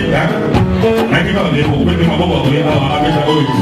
Nayebi kaka nde okobete maboko akoya awa abeta oyo.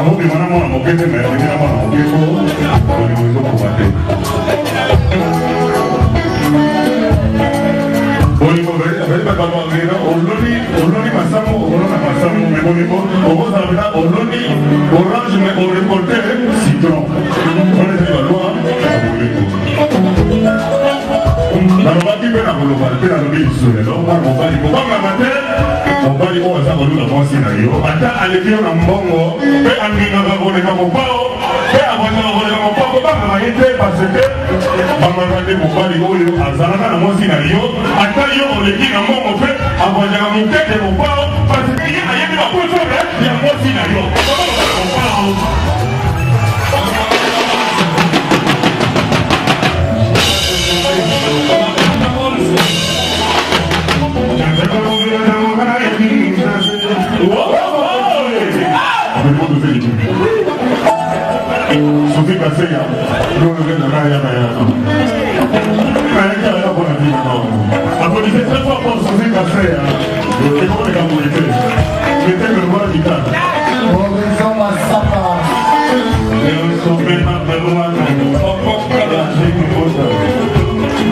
Akobima na mwana moke te, me abimi na mwana moke po bolingo ezokoka te. Bolingo ezali bato balobaka oloni oloni masango okolona masango, me bolingo okozala mpenza oloni orange me orekolte citron. Wana ezali balwa ya bolingo. Nalobaki mpe nakoloba mpe nalobi lisusu lelo, mwana mobali kobangaka te. Mobali oyo aza kolula mwasi na yo, ata aleki yo na mbongo mpe angengaka koleka mopao mpe avandaka koleka mopao, kobangaka ye te, parce que bangaka nde mobali oyo azalaka na mwasi na yo, ata yo oleki na mbongo mpe avandaka mokete mopao, parce que ye ayebi baposore ya mwasi na yo. Mopao. Sophie Kaseya, Applaudissez très fort pour Sophie Kaseya. Et comment les Congolais? C'était le roi du temps. Horizon Masamba.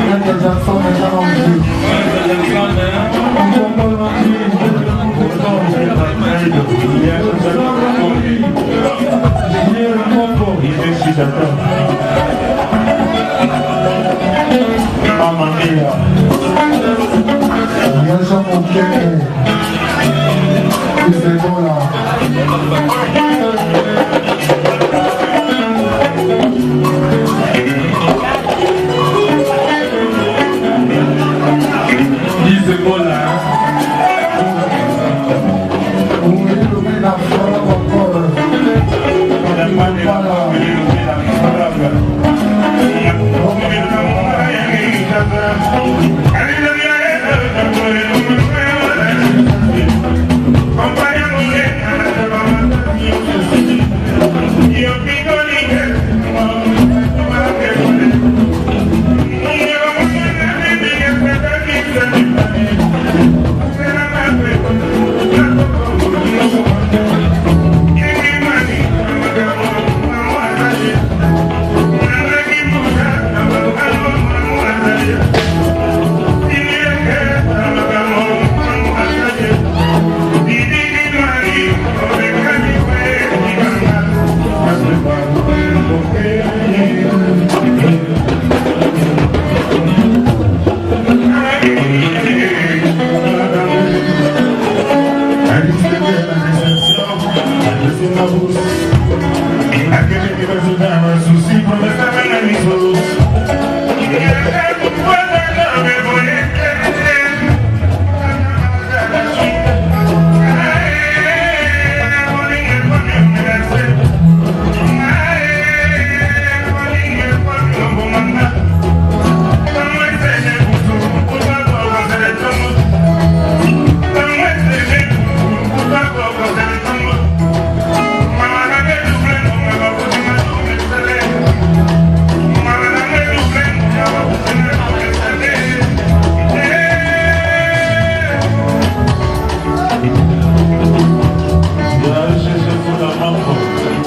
Michael Jackson eza na mokili. Mamma mia. Yaja Mokeke. Isegola. Isegola. Oyelobi na frappe encore.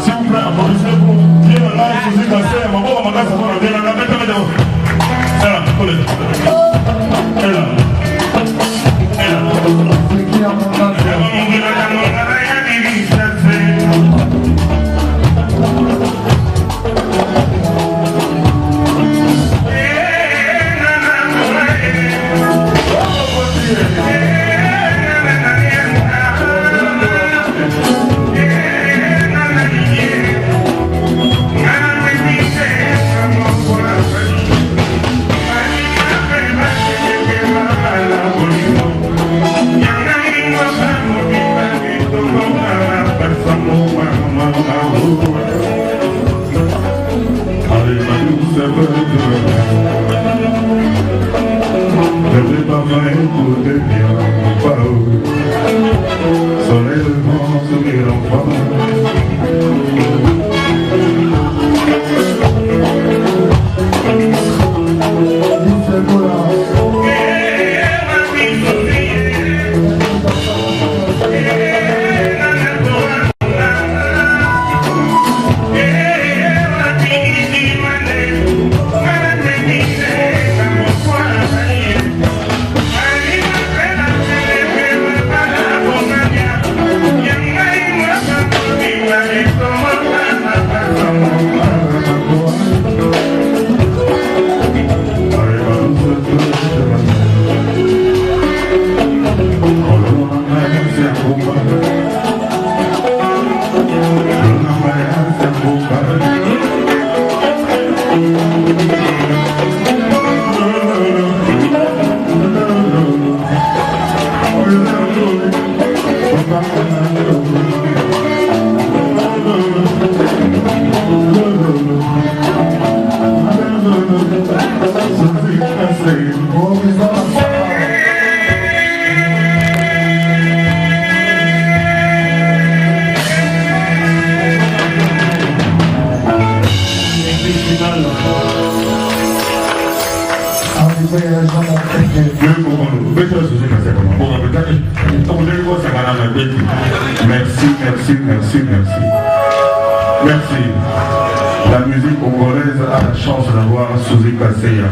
S'il vous plaît, applaudissez pour bien la Suzy Kasser, maboko makasi mpona bien na beta beta. Ela, kole. Ela. Ela. Zeki ya Mondato. Soleil levant, sourire enfant. Isegola. Merci, merci, merci, merci. Merci. La musique congolaise a la chance d'avoir Suzy Kaseya.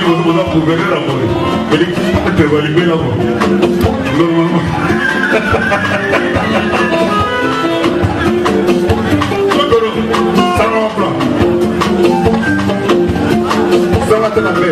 Ndenge boza gouverneur ya boye eliki balibela boye normalement. Tokoro sanga wa plan sanga te na mbe.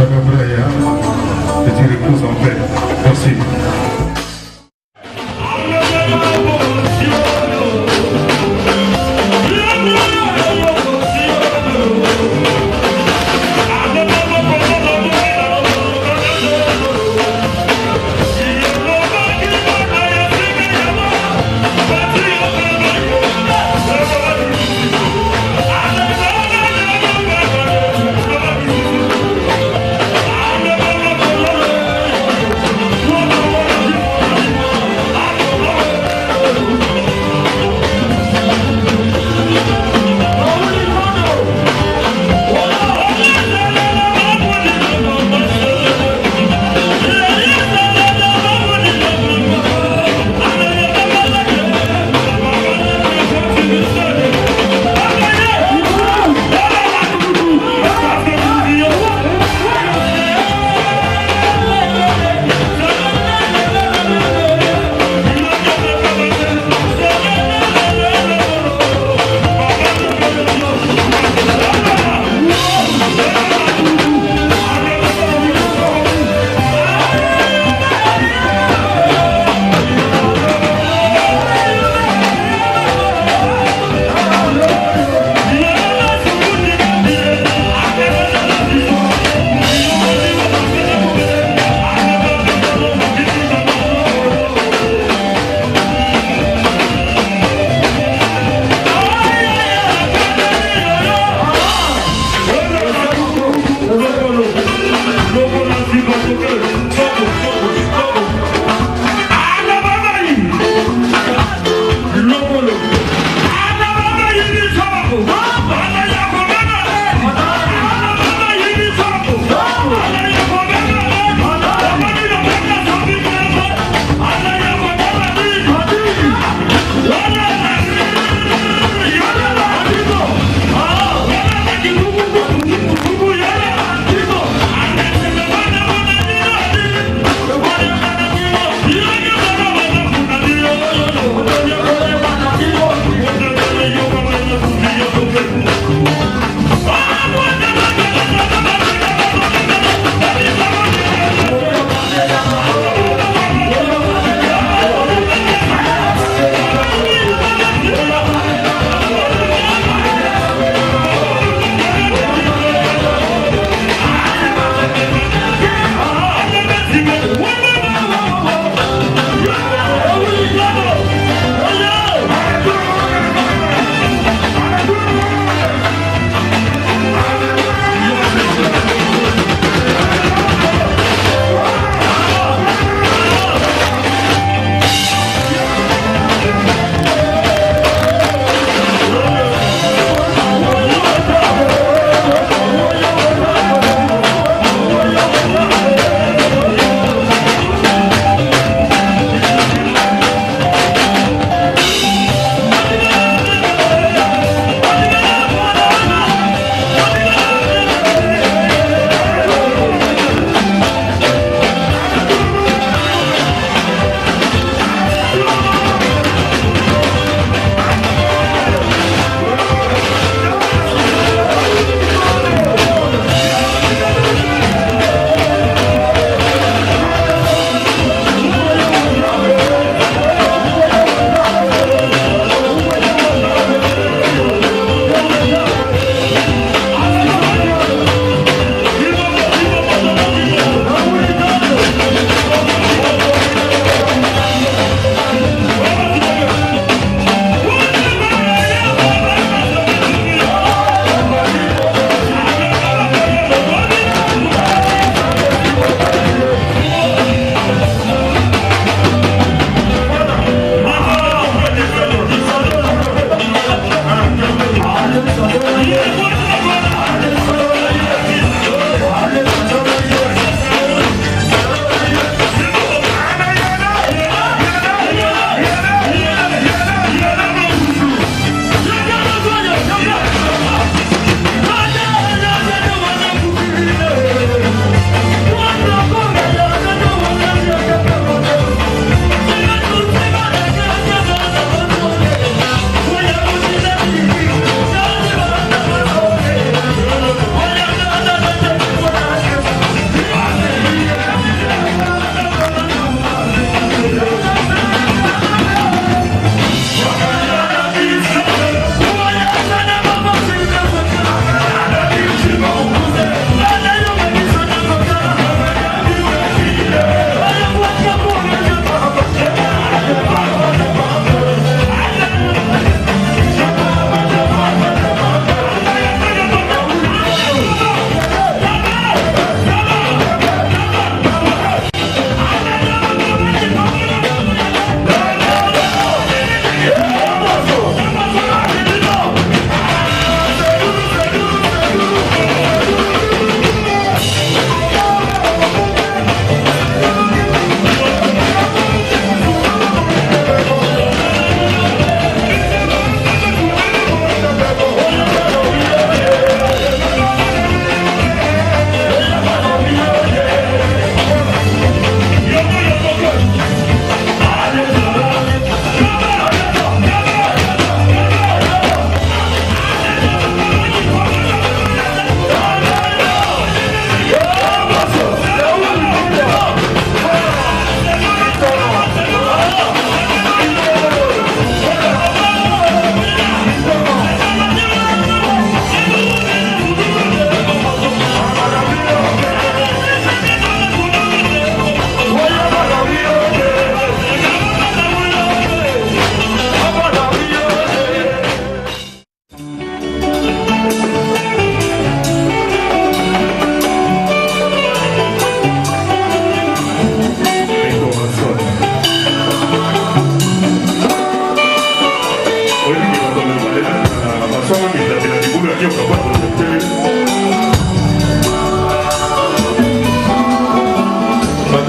Chaka Braya, et tu reposes en paix. Merci.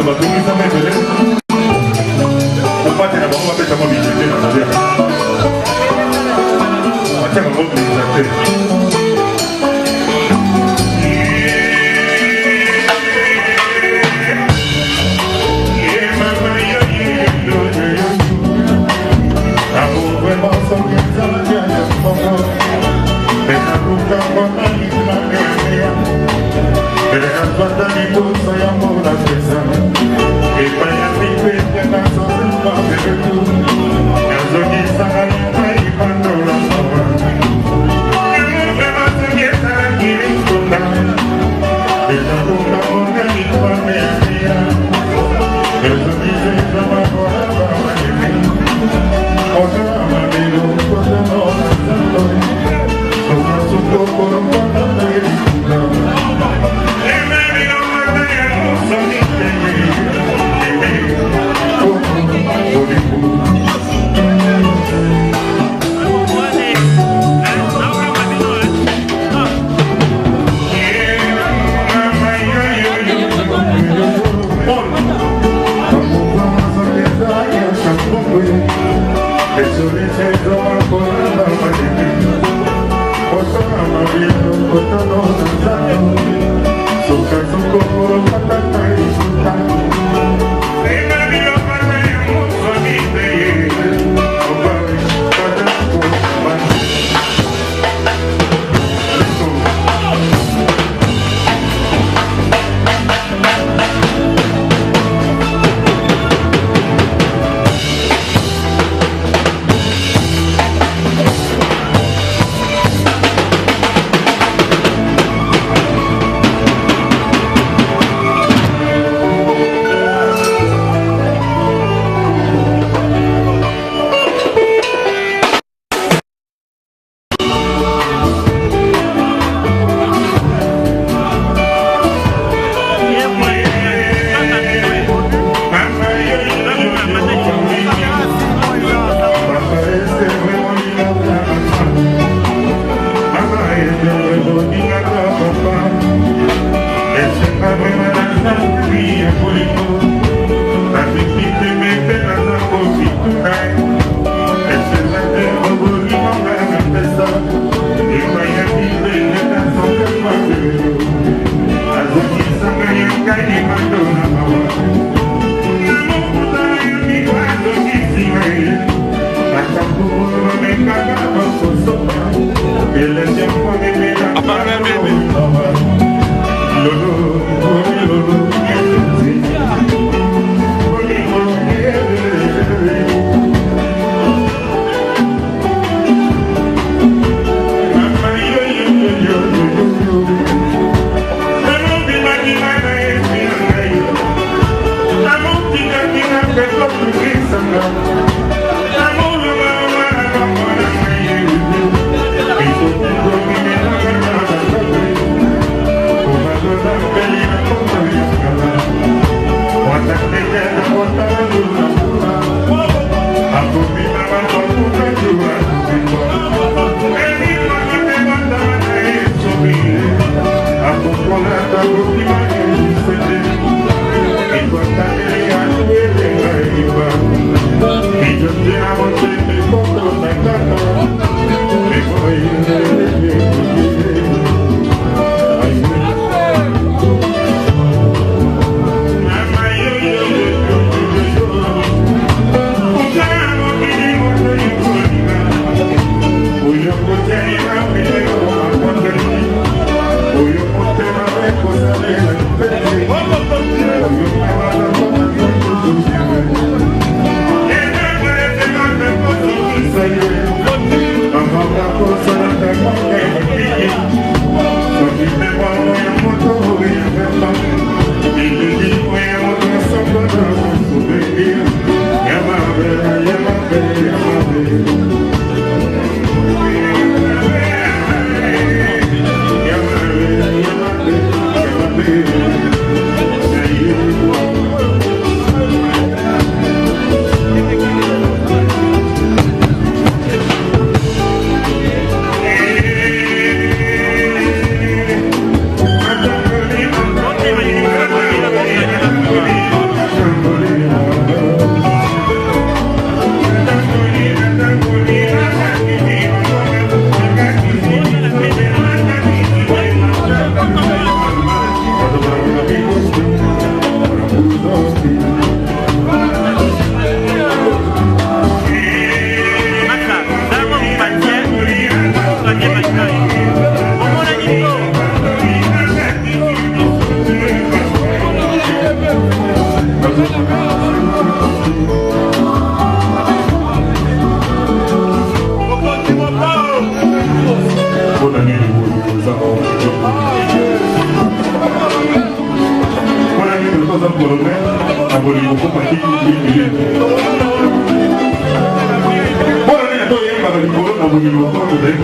Batungisama ebele kobatela bango, bapesa mwa bijete na kolia, batiaka ngo mpenza te.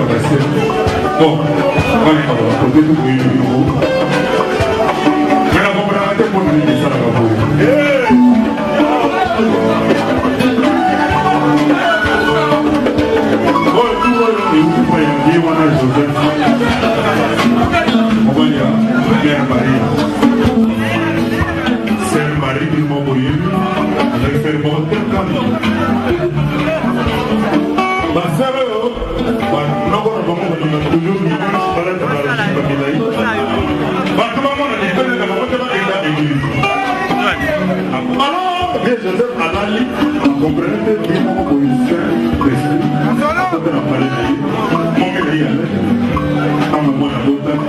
Base bon, balekaka bakote to boyebi biloko, me nakomprenaka te mpona nini esalaka boye. Oyo tu oyo euti pa ya vie wana Joseph, mobali ya Mère Maria, Sœur Marie, bino moko boyebi, azali sœur moko te kami basere oyo banoko na bango balinga toujours dimanche balata bajipe milai, bato bamona libele na bango te, bakenda église. Alors vieux Joseph alali, acomprene te. Vie moko boye, Saint Esprit akota na pale na ye, monge na ye alali. Ntango mwana botami,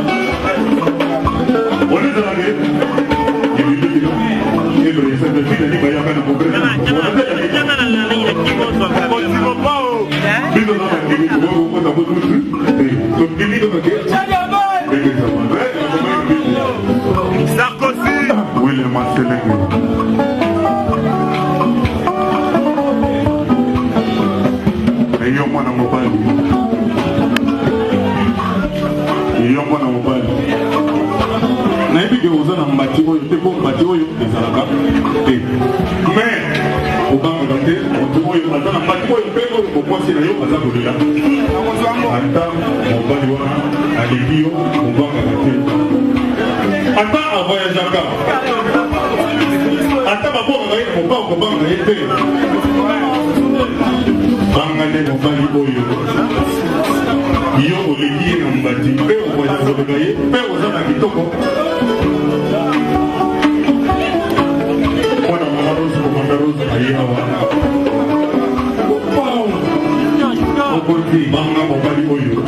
olezalake ebibikino ebre bayaka na comprene. Bino na bandimi tokokota botutu te, tondimi kaka ndenge ezalaka. Sarkozy. William Aselenge, eyo mwana mobali, yo mwana mobali, nayebi ke oza na mbati oyo te, mpo mbati oyo ezalaka te, mais obangaka te. Moto oyo aza na mbati oyo mpe oyo bokwasi na yo aza kolela, ata mobali wana aleki yo, obangaka te. Ata avoyageaka, ata babongaka ye, mobali kobangaka ye te. Banga nde mobali oyo yo oleki ye na mbati mpe ovoyage koleka ye mpe oza na kitoko. Mwana mama Rose, komanda Rose aye awa, okoki banga mobali oyo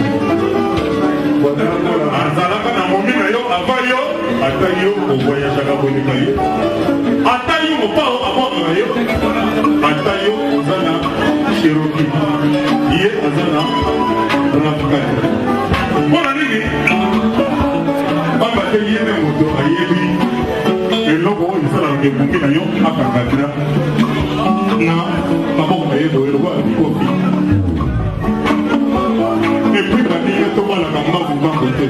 azalaka na momi na yo ava yo, ata yo ovoyageaka koleka ye, ata yo mopao abwakaka yo, ata yo oza na Cherokee, ye aza na RAV4. Mpona nini? Pamba te ye nde moto ayebi eloko oyo esalaka ebongi na yo. Akanga drap na maboko na ye boye lokola likofi. Et puis baninga, tobalaka mbangu mbangu te.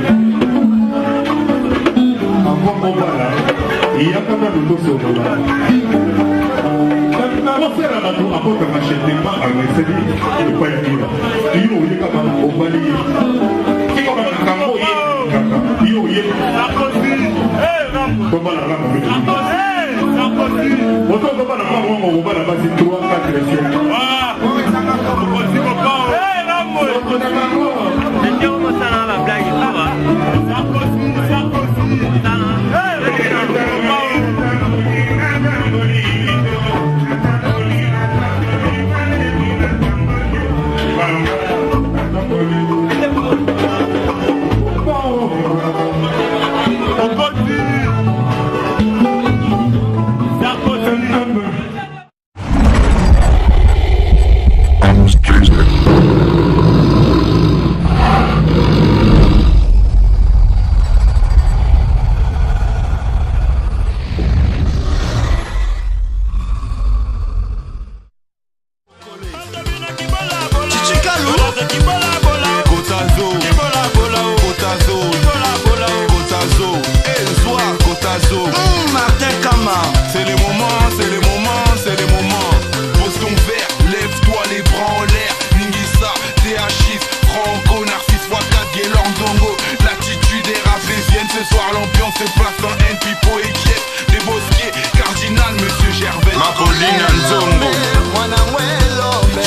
Avant obala, yaka nanu tosolola. Kosala bato abotaka chetemba ameseli epai ya mira. Yo oye kaka obali ye, tikaka makambo ye kaka yo oye. Tobalaka mobili moto, tobala mbangu mbangu, kobala basi 3 4 5. Kotazo, Kotazo, Kotazo, Ezwa Kotazo. Martin Kama. C'est le moment, c'est le moment, c'est le moment. Pose ton verre, lève-toi, les bras en l'air. Ningisa, THX, Franco, Narcisse x4, Gaylord Ndongo. L'attitude est rabelaisienne, ce soir l'ambiance se passe en N, Pipo et Kies. Des Bosquets, Cardinal, Monsieur Gervais. Mabolina Nzongo. Mwana mwelombe.